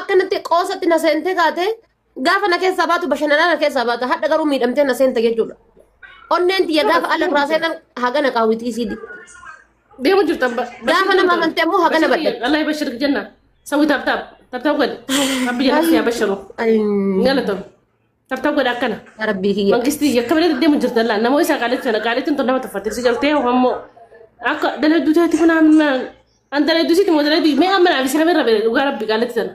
Akkanatti qoosatti na seentee kaate gaafa na keessaa baatu bashannanaa na keessaa baata. Hadha garuu miidhamtee na seente jechuudha. Onneen tiyya gaafa ala irraa seenan hagana qaawwitii isiidhi. Deemu jirta. Gaafa nama amante ammoo hagana badhatti. Allah bashir janna. Sawi tap tap. Tap tap godhi. Rabbi jala siyaa bashiru. Galatoom. Tap tap godhi akkana. Rabbii kiyya. Mangistii akka malee deemu jirta laa nama isaa qaalitti sana qaalittiin tun nama tuffatte si jaltee ammoo akka daladduu taati kun amma an daladduu sitti moo daladduu mee amma naaf isa kamirra bere dhugaa rabbi qaalitti sana.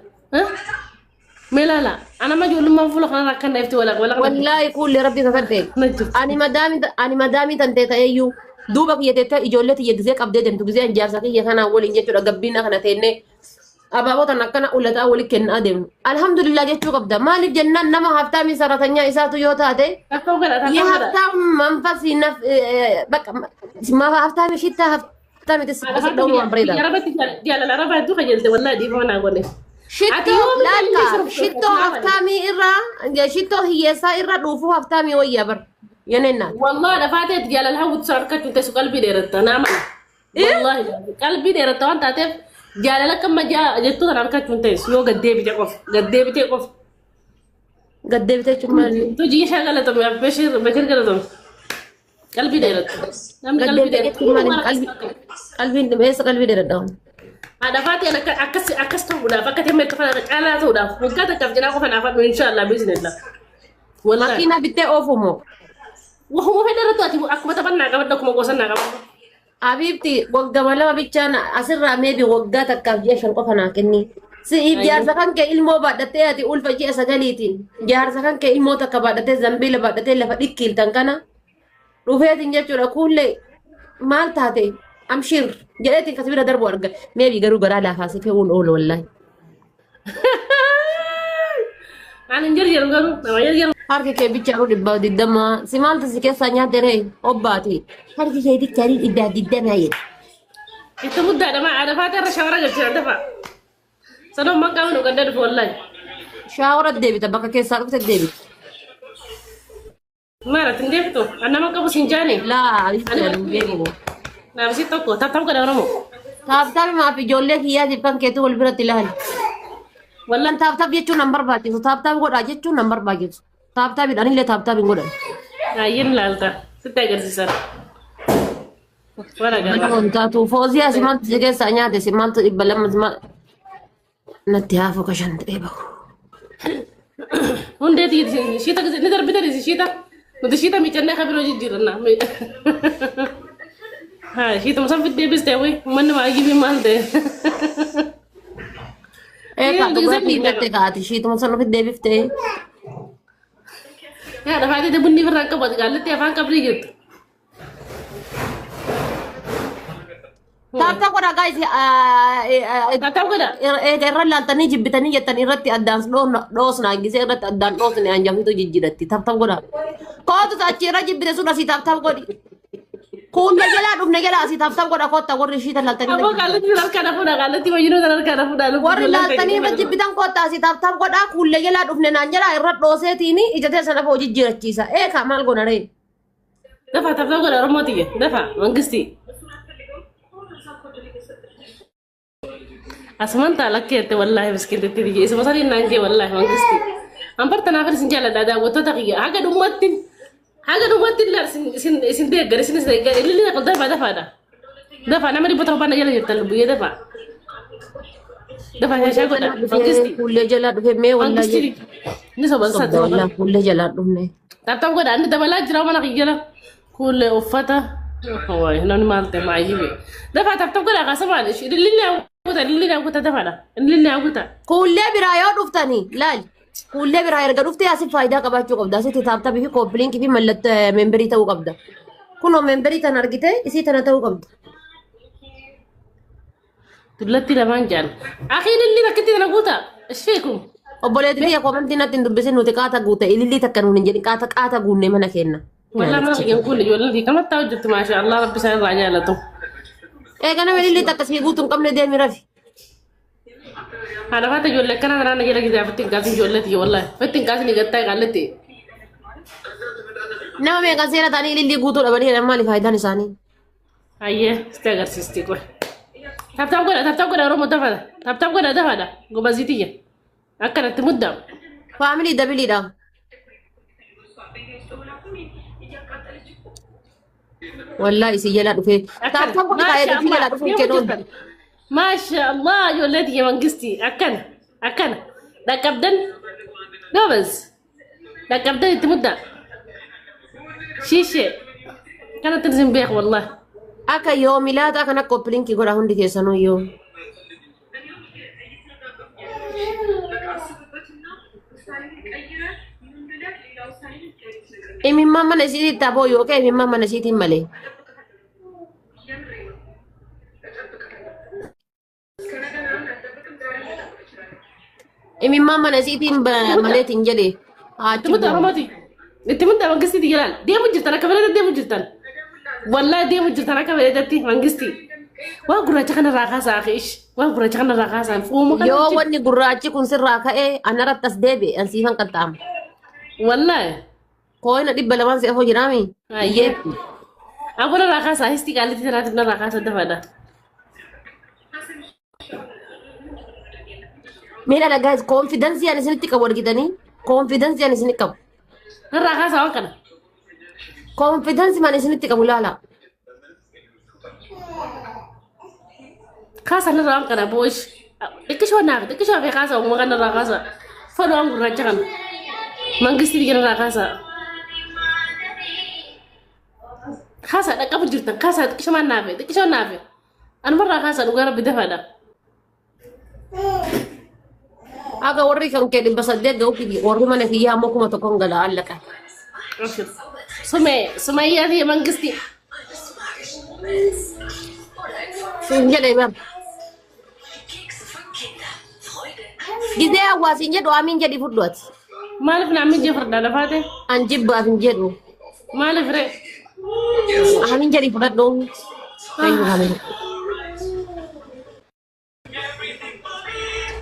Mee laala ana amma ijoollummaan fuula kanarra akkan na ifti walaq walaq. Wallaahi kuullee rabbii kakadhe. Na jirti. Ani madaamii tantee ta'eyyuu duuba kiyya teettee ijoollee tiyya gisee qabdee deemtu gisee an jaarsa kiyya kanaa waliin jechuudha gabbiina kana teennee abaabotan akkana ulataa wali kennaa deemnu. Alhamdulillah jechuu qabda. Maaliif jennaan nama haftaamii saratanyaa isaatu yoo taate Tap tap godha tap tap godha. የሀብታም መንፈስ ይነፍ በቃ ሀብታም ሽታ ሀብታም የተሰጠው ብሬዳ Arabatti jaalala arabaa hedduu kajeelte wallaahi dhiifama naa godhe. ሽቶ ላልካ ሽቶ ሀብታሚ ኢራ ሽቶ ህየሳ ኢራ ዱፉ ሀብታሚ ወያ በር የኔ እናት Wallahi lafaateet jaalala hawwitu harkachuun teessu qalbii dheeratta naa mala. Wallahi qalbii dheeratta waan taateef jaalala akka majaa jettuu sana harkachuun teessu yoo gaddeebite qofa gaddeebitee qofa. ገደብተች ማን Hojii ishee galatame Bashir Bashir galatame. Qalbii dheeratta. Namni qalbii ገደብተች ማን dheeratta. ቀልቢ በስ ቀልቢ ደረዳው Haadha akka akkas akkas ta'uudhaaf akka ta'e meeqa fana caalaa ta'uudhaaf waggaa takkaaf cinaa qofa naaf hadhu inshaallah biizinillah. Wallahi. መኪና ቢቴ ኦፉሞ Wahuma fedha irratti ati akkuma taphannaa qabadhu akkuma qosannaa qabadhu. Abiibti waggama lama bichaan asirraa meebi waggaa takkaaf ji'a 5 qofa naa kenni. Si'iif jaarsa kan kee ilmoo baadhattee ati ulfa ji'a 9tiin jaarsa kan kee ilmoo takka baadhattee zambiila baadhattee lafa dhikkiiltan kana dhufeetiin jechuudha kuullee maal taate amshir jedheetiin kasi bira darbu arga meebi garuu garaa laafaa si fe'uun oolu wallaahi. Ani hin jarjaru garuu nama jarjaru. Harki kee bichaanuu 120 si maaltu si keessaa nyaatte ree obbaati harki kee bichaanii 120 jedhe. Itti muddaadha maa haadha faatee irra shawara galchina dafa. Sanoo maqaa nu gadda dhufu wallaahi. Shaawara deebita bakka keessaa dhufte deebita. Maal ati hin deebitu? An nama qabu siin jaane. Laa hin beeku. Naaf si tokko tap tap godha Oromoo. Taaptaap maaf ijoollee kiyyaatiif kan keetu wal biratti ilaali. Wallan taaptaap jechuun nan barbaachisu. Taaptaap godhaa jechuun nan barbaachisu. Taaptaapidhaan illee taaptaap hin godhan. Baay'een ilaalta. Sitti agarsiisan. Waan agarra. Mana wantaatu fooziyaa si maaltu si keessaa nyaate si maaltu 200 natti haafuu kashan ta'ee bahu. Hundeeti shiita ni darbite shiita. Nuti shiita miicannee kan biroo jijjiiranna. Haa shiituma san fiddee biste wayi uummanni maayii maal ta'e. Ee kaatu miidhatte kaati shiituma san ofitti deebiftee. Yaa dhafaatee bunni birraan qabu ati qaallitti afaan qabrii jirtu. Taaptaap godhaa gaayis. Tap tap godha. Irra laaltanii jibbitanii jettan irratti addaan dhoosnaa gisee irratti addaan dhoosne anjafitu jijjiiratti tap tap godhaa. Kootu achi irra jibbite sun asii tap tap godhi. Kuunna jalaa dhufne jalaa asii tap tap godha kootta warri ishii tan laaltanii. Aboo qaallitti san harkaa na fuudha qaallitti wayyinuu san harkaa na fuudha. Warri laaltanii irra jibbitan kootta asii tap tap godhaa kuulle jalaa dhufne naan jalaa irra dhooseetiin ija teessa lafa hojii jijjiirachiisa. Eekaa maal goona ree? Dafa tap tap godha Oromoo tiyya dafa mangistii. Asumaan ta'a lakkeette wallaahi miskiintitti biyya isuma saniin naan jee wallaahi mangistii. An bartanaaf isin jaalladha daawwattoota kiyya haga dhumatti illee isin deeggar isinis deeggar ililli kun dafa dafaadha. Dafa nama 700 na jala jirtan lubbuyyee dafa. Dafa shaashaa godha mangistii. Kuullee jalaa dhufe mee wallaahi. Mangistii ni soban Sobda wallaahi kuullee jalaa dhufne. Tap tap godha inni dabalaa jira mana kiyya jala. Kuullee uffata. Waay namni maal ta'e maayyibe. Dafa tap tap godha kaasabaan ililli hawwata ililli hawwata dafaadha ililli hawwata. Kuullee biraa yoo dhuftanii laali. Kuullee biraa erga dhuftee asii faayidaa qabaachuu qabda. Asitti taaptaabii fi koopiliinkii fi mallattoo memberii ta'uu qabda. Kunoo memberii tana argite isii tana ta'uu qabda. Dullatti lamaan jaal. Akhiin illi rakkitti tana guuta. Isheekum. Obboleettii kiyya koomantii natti hin dubbisin nuti qaata guute ilillii takka nuun hin jedhin qaata qaata guunne mana keenna. Walaa mana kiyyan kuule ijoolleen fi kamatti hojjettu maasha Allah rabbi isaan irraa jaalatu. Eega nama ilillii takka sii guutuu hin qabne deemi rafi. Haadha faata ijoollee akkana kanaan na jala gizaa fitti hin kaasin ijoollee tiyya wallaahi. Fitti hin kaasin gattaa qaalletti. Nama meeqan seera ta'anii ilillii guutuu dhabanii jedhan maali faayidaan isaanii? Hayyee sitti agarsiisti qoy. Tap tap godha tap tap godha Oromoo dafaadha. Tap tap godha dafaadha. Gobazii tiyya. Akkanatti muddaa. Family doubleiidha. Wallaahi isin jala dhufee. Tap tap godhi kaa'ee dhufii jala dhufuu kennuun. Maasha Allah ijoollee tiyya mangistii akkana akkana dhaqqabdan gobaz dhaqqabdan itti muddaa. Shiishee kanatti isin beeku wallahi. Akka yoomilaata kana copy linkii godha hundi keessanuu iyyuu. Imimmaan mana isiitti taboo yookaan imimmaan mana isiitiin malee. Imimmaan mana isiitiin maleetiin jedhe. Itti muddaa Oromooti. Itti muddaa mangistii tiyya laal. Deemu jirtan akka bareedaa deemu jirtan. Wallahi deemu jirtan akka bareedatti mangistii. Waan gurraacha kanarraa kaasaa akhiish. Waan gurraacha kanarraa kaasaa fuuma kana. Yoo wanni gurraachi kun sirraa ka'ee anarratti as deebi'e an siifan qaxxaama. Wallahi. Kooyina 200 si afoo jiraami. Ayyee. Aku narraa kaasaa histi qaalitti sanaatiif narraa kaasaa dafaadha. Mee dhala guys confidence ani isinitti qabu argitanii confidence ani isinitti qabu. Narraa kaasaa waan kana. Confidence man isinitti qabu laala. Kaasaa narraa waan kana boosh. Xiqqishoo naaf xiqqishoo fi kaasaa uumama kan narraa kaasaa. Fadhu waan gurraacha kana. Mangistii biyya narraa kaasaa. Kaasaa dhaqqabu jirtan kaasaa xiqqishoo maan naafe xiqqishoo naafe. Anumarraa kaasaa dhugaa rabbi dafaadha. Aga warri kan kee 800 ga'u kiyya warri mana kiyyaa ammoo 1000 gala allaqa. Sume Sumayyaa fi mangistii. Siin jedhe bar. Gizee hawaasiin jedhu amiin jedhi fudhu ati. Maaliif naamni jee fardaa lafaate? An jibbaaf hin jedhu. Maaliif ree? Amiin jedhi fudhadhu. Eenyu amiin.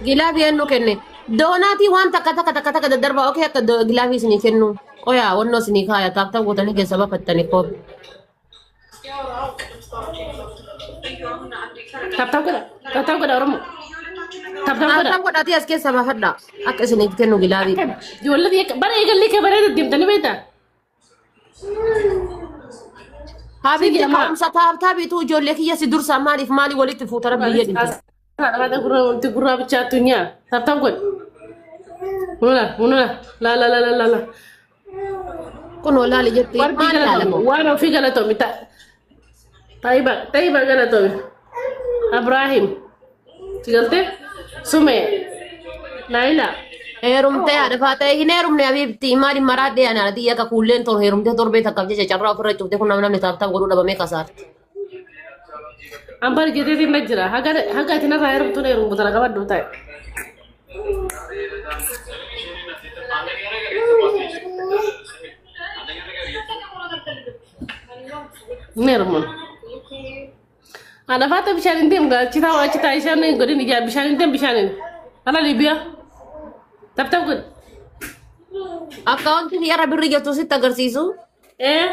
Gilaafii eenyu kenne? Doonaatii waan takka takka takka takka daddarbaa okee akka gilaafii isinii kennu. Qoyaa wannoo isinii kaaya tap tap gootanii keessa bafattanii koobi. Tap tap godha. Tap tap godha Oromoo. Tap tap godha. Tap tap godhaatii as keessa baafadha. Akka isiniif kennu gilaafii. Ijoollee biyya bara eegallee kee bareeda deemtanii beektaa? Habiibti Sigira maa? ka'umsa tap tapiitu ijoollee kiyya si dursaa maaliif maalii walitti fuuta rabbi jedhi. Wanti gurraa bichaattu nyaa. Tap tap godhi. Munula munula la la la la la. Kun walaali jetti Warqii maal galatoomi. ilaalamu? Waan ofii galatoomi. Taayiba taayiba galatoomi. Abraahim. Si galtee? Sumee. Laayila. Heerumtee haadha faatee hin heerumne habiibti maali maraadhee ana ati akka kuulleen tor heerumtee torbee takkaaf jecha carraa ofirra cuftee kun namni tap tap godhuu dhabamee kasaarti. Ambar jeteetiin na jira. Haga haga ati narraa heerumtu na heerumtu tana qabadhu ta'e. Hin heerumun. Haadha faatee bishaan hin deemu achi taa'u achi taa'u ishaan hin godhin ijaa bishaan hin deemu bishaan hin. Ala Liibiyaa. Tap tap godhi. Akkaawuntii kiyyarra birri jirtu sitti agarsiisu. Ee.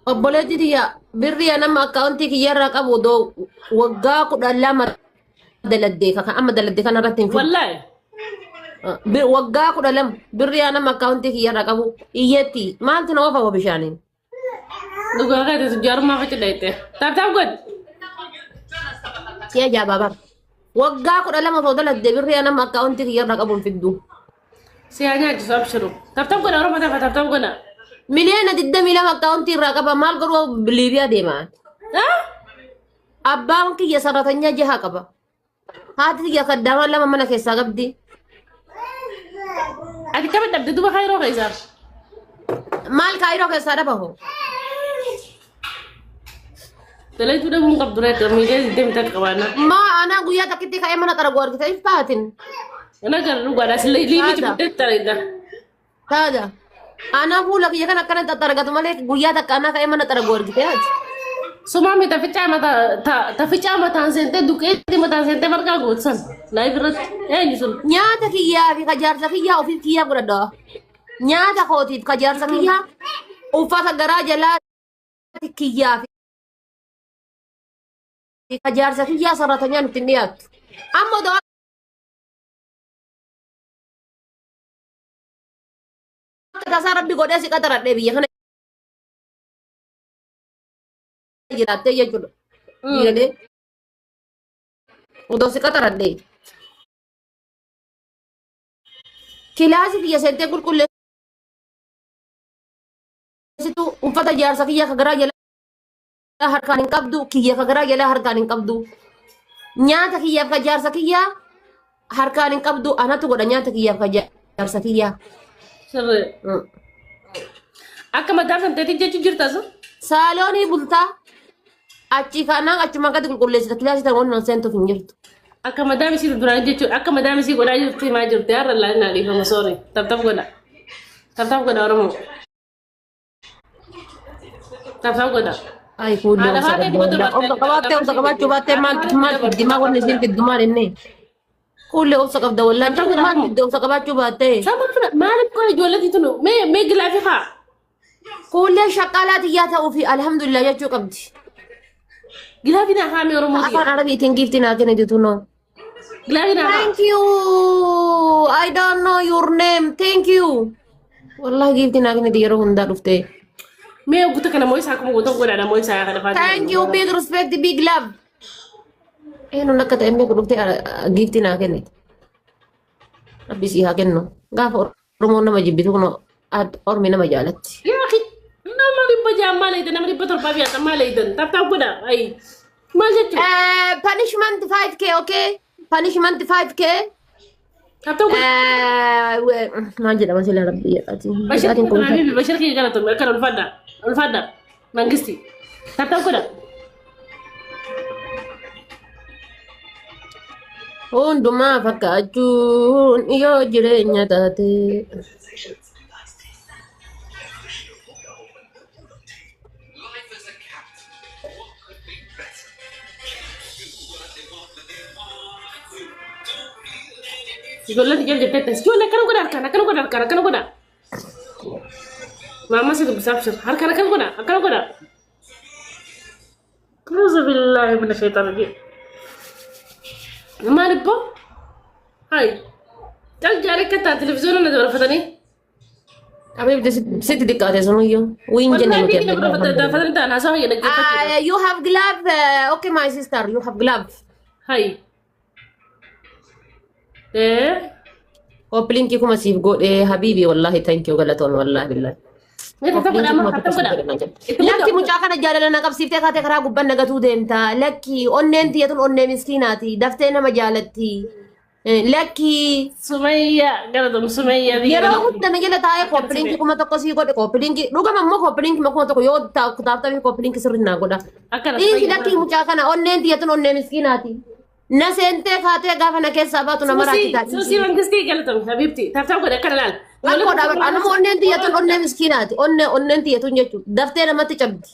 Obboleetti tiyya birri nama akkaawuntii kiyyarra qabu doo waggaa 12 daladdee kan amma daladdee kanarratti hin fidu. Wallaahi. Waggaa 12 birri nama akkaawuntii kiyyarra qabu iyyeetti maaltu na oofa bishaaniin. Dhugaa keetii tujjaarummaa facidha jettee. Tap tap godhi. Si ajaa'ibaa bara. Waggaa 12 osoo daladdee birri nama akkaawuntii kiyyarra qabu hin fiddu. Si haa nyaachisu abshiru. Tap tap godha Oromoo tafa tap tap godha. Miliyoona 22 akkaawuntii irraa qaba maal godhuu Liibiyaa deema. Ah? Abbaan kiyya sarratanyaa jaha qaba. Haati kiyya kaddaamaa lama mana keessaa qabdi. Ati kami dhabde duba kaayiroo keessaa? Maal kaayiroo keessaa dhaba hoo? Dalayduu dhabuu hin qabdu reetta miidiyaa 20 takka qabaanna. Maa anaa guyyaa takkitti ka'ee mana xaragu argite hin faatin. Ana gara dhugaadha sila liibii Haadha. jibbee tareedha. Taada. Anaa fuula kiyya kan akkana xaxaragatu malee guyyaa takka anaa ka'ee mana xaragu argite haati. Sumaami taficaa mata taficaa mataan seentee duqeetti mataan seentee marqaa gootsan live irratti eenyu sun. Nyaata kiyyaa fi kajaarsa kiyyaa ofiif kiyyaa godhadha. Nyaata kootiif kajaarsa kiyyaa uffata garaa jalaa kiyyaa fi kajaarsa kiyyaa sarratanyaan ittiin dhiyaattu. Amma odoo tasaa rabbi godhee si qaxaradhee biyya kana jiraattee jechuudha. Biigalee odoo si qaxaradhee. Kilaasii kiyya seentee qulqulleessitu uffata jaarsa kiyya ka garaa jalaa harkaan hin qabdu kiyya ka garaa jalaa harkaan hin qabdu. Nyaata kiyyaaf ka jaarsa kiyya harkaan hin qabdu anatu godha nyaata kiyyaaf ka jaarsa kiyya. Sirri. Akka mataa kan ta'etti jechuun jirta sun. Saaloonii bultaa achi kanaan achuma gadi qulqulleessita kilaasii tan wannan seentuuf hin jirtu. Akka madaam isii duraan jechuun akka madaam isii godhaa jirtu himaa jirti har'a laalin naa dhiifama soore. Tap tap godha. Tap tap godha Oromoo. Tap tap godha. Ay kuullee Haadha obsa faatee qabdu dhibba wallah. Obsa qabaattee obsa qabaachuu baattee maal maal fiddi maal wanni isiin fiddu maal inni. Kuullee obsa qabda wallah. Tap tap godha Maal Oromoo. fiddi obsa qabaachuu baattee. Saba fira maaliif qola ijoolleetti tunu mee mee gilaafi haa. Kuullee shaqqaalaa xiyyaa ta'uu fi alhamdulillah jechuu qabdi. Gilaafi naa haa mee Oromoo Afaan Arabiitiin giiftii naa kennitu tunoo. Gilaafi naa haa. Thank you. I don't know your name. Thank you. Wallahi giiftii naa kenniti yeroo hundaa dhuftee. Mee guutuu kana moo isaa akkuma guutuu godha namoo isaa kana faana. Thank you. Big respect. Big love. Eenyuun akka ta'e beeku dhuftee giiftii naa kenniti. Rabbi sii haa kennu. Gaafa Oromoon nama jibbitu kun ormi nama jaalatti. Yaa akhi nama 600 maal eeydan nama 750 maal eeydan tap tap godha ayi maal jechuun Punishment 5K, okay? Punishment 5K. Tap tap godha. Maal jedhama sila rabbi jedhaati. Bashir kiyya Bashir kiyya galatoome akkana ulfaadha ulfaadha mangisti tap tap godha. Hundumaa fakkaachuun yoo jireenya taate. Ijoolleen ijaan jettee teessi ijoollee akkana godha harkaan akkana godha harkaan akkana godha. Maamma si dubbisaaf jira harkaan akkana godha akkana godha. Auzu billaahi mina shaytaan rajiim. Maal ibboo? Hayi. Cal jaalee akka ta'a televizyoona na dabarfatanii. Habiibti sitti xiqqaate sunuyyuu. Wiin jenne Wallahi nuti na dabarfatanii ta'an haasaa hayya dhaggeeffachuudha. You have glove. Okay, my sister, you have glove. Hayi. Ee. Copy link kuma siif godhe habiibi wallahi thank you galatoon wallahi billahi. Mee tap tap godha amma tap tap godha. Lakki mucaa kana jaalala na qabsiiftee kaatee karaa gubbaan nagatuu deemta. Lakki onneen tiyyatun onnee miskiinaati. Daftee nama jaalatti. Lakki Sumayyaa galatoom Sumayyaa biyya yeroo hunda na jala taa'ee copy link 1000 sii godhe copy link dhugama immoo copy link 1000 yoo taaftamee copy link sirri naa godha. Akkana Dhiisi lakki mucaa kana onneen tiyyatun onnee miskiinaati. Na seentee kaatee gaafa na keessaa baatu nama raachitaa. Suusii mangistii galatoom habiibti tap tap godha akkana laal. Rakkoodha anuma onneen tiyyatun onnee miskiinaati. Onnee onneen tiyyatun jechuudha. Daftee namatti cabdi.